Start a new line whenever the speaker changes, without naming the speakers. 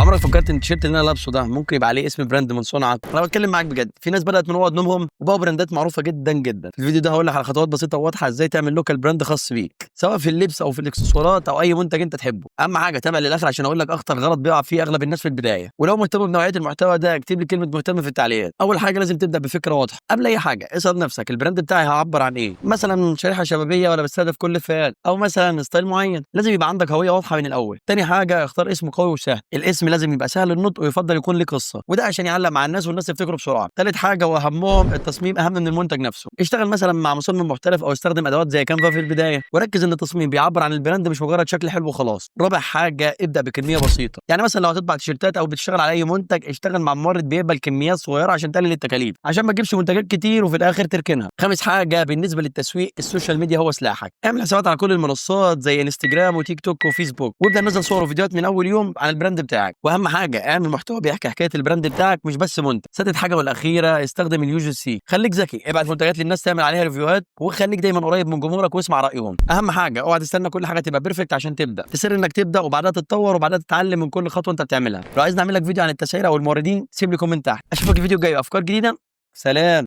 عمرك فكرت ان التيشيرت اللي انا لابسه ده ممكن يبقى عليه اسم brand من صنعك؟ انا بتكلم معاك بجد. في ناس بدات من اوض نومهم وبقوا براندات معروفة جدا جدا. في الفيديو ده هقول لك على خطوات بسيطة وواضحة ازاي تعمل local brand خاص بيك، سواء في اللبس او في الاكسسوارات او اي منتج انت تحبه. اهم حاجة تابع للاخر عشان اقول لك اخطر غلط بيقع فيه اغلب الناس في البدايه. ولو مهتم بنوعيه المحتوى ده اكتب لي كلمة مهتم في التعليقات. اول حاجة لازم تبدا بفكره واضحة. قبل اي حاجة اسال نفسك ال brand بتاعي هيعبر عن ايه؟ مثلا شريحة شبابية ولا بستهدف كل الفئات، او مثلا style معين. لازم يبقى عندك هوية واضحة من الاول. تاني حاجة اختار اسم قوي وسهل. الاسم لازم يبقى سهل النطق ويفضل يكون ليه قصه، وده عشان يعلق مع الناس والناس تفتكره بسرعة. تالت حاجة واهمهم، التصميم اهم من المنتج نفسه. اشتغل مثلا مع مصمم محترف او استخدم ادوات زي Canva في البداية، وركز ان التصميم بيعبر عن ال brand مش مجرد شكل حلو وخلاص. رابع حاجة ابدا بكمية بسيطة. يعني مثلا لو هتطبع تيشيرتات او بتشتغل على اي منتج اشتغل مع مورد بيقبل كميات صغيرة عشان تقلل التكاليف، عشان ما تجيبش منتجات كتير وفي الاخر تركنها. خامس حاجة بالنسبة للتسويق، ال social media هو سلاحك. اعمل حسابات على كل المنصات زي انستجرام وتيك توك وفيسبوك، وابدا نزل صور وفيديوهات من اول يوم عن ال brand بتاعك. واهم حاجة اعمل محتوى بيحكي حكاية ال brand بتاعك مش بس منتج. سادس حاجة والاخيرة استخدم ال UGC. خليك ذكي، ابعت منتجات للناس تعمل عليها ريفيوهات، وخليك دايما قريب من جمهورك واسمع رايهم. اهم حاجة اوعى تستنى كل حاجة تبقى perfect عشان تبدا. السر انك تبدا وبعدها تتطور وبعدها تتعلم من كل خطوة انت بتعملها. لو عايز نعمل لك فيديو عن التسعير او الموردين سيب لي comment تحت. اشوفك الفيديو الجاي افكار جديده. سلام.